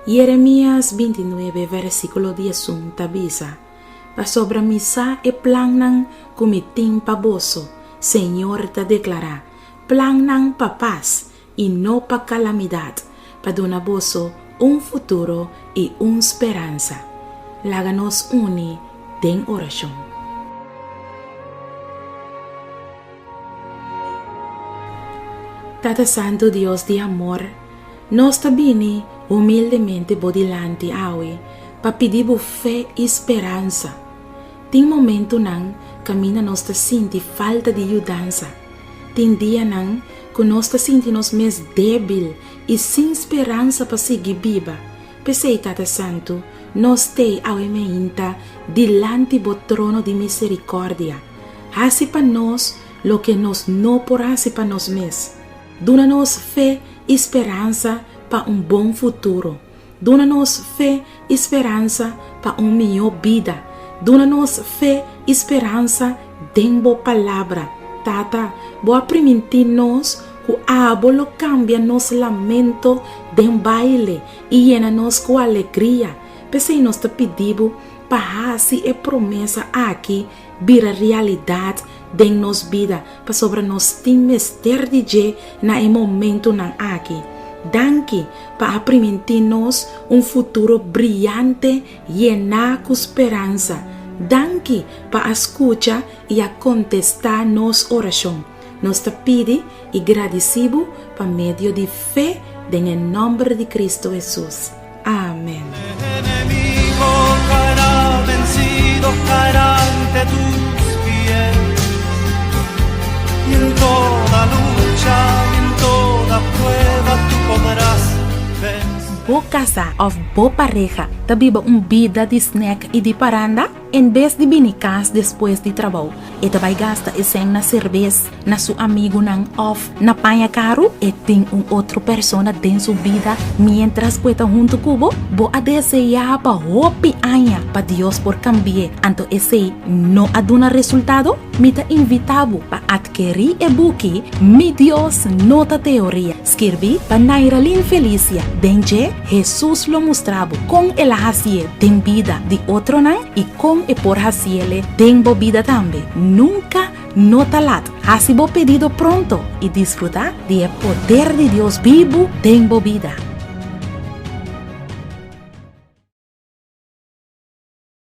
Yeremías bintinuebe versíkulo diesun ta bisa, Pasobra mi sa e plannan ku mi tin pa boso, Señor ta deklará, plannan pa pas i no pa kalamidat, pa duna boso un futuro i un speransa. Laga nos uni den orashon. Tata Santu Dios di amor, nos ta bini humildemente bo dilanti awe pa pidi bo fe i speransa. Tin momentunan kaminda nos ta sinti falta di yudansa. Tin dianan ku nos ta sinti nos mes débil i sin speransa pa sigui biba. P'esei, Tata Santu, nos t'ei awe meinta dilanti bo trono di miserikòrdia. Hasi pa nos loke nos no por hasi pa nos mes. Duna nos fe i speransa pa un bon futuro. Duna nos fe i speransa pa un mihó bida. Duna nos fe i speransa den bo Palabra. Tata, bo a primintí nos ku abo lo kambia nos lamento den baile i yena nos ku alegria. P'esei nos ta pidi bo pa hasi e promesa aki bira realidat den nos bida, pasobra nos tin mester di dje na e momentunan aki. Danki pa a primintí nos un futuro briante yená ku speransa. Danki pa a skucha i a kontestá nos orashon. Nos ta pidi i gradisí bo pa medio di fe den e nòmber di Kristu Hesus. Amen. Bo kasá òf bo pareha ta biba un bida di snèk i di paranda? En bes di bini kas despues di trabou, e ta bai gasta e sèn na serbes, na su amigunan òf na paña karu? E tin un otro persona den su bida miéntras ku e ta huntu ku bo? Bo a deseá pa hopi aña pa Dios por kambi'é, anto esei no a duna resultado? Mi ta invitá bo pa atkerí e buki Mi Dios No Ta Teoria, skirbí pa Nairalyn Felicia. Den dje, Hesus lo mustra bo kon el a hasié den bida di otronan i kon e por hasiele den bo bida tambe. Nunka no ta lat. Hasi bo pedido pronto i disfrutá di e poder di Dios bibu den bo bida.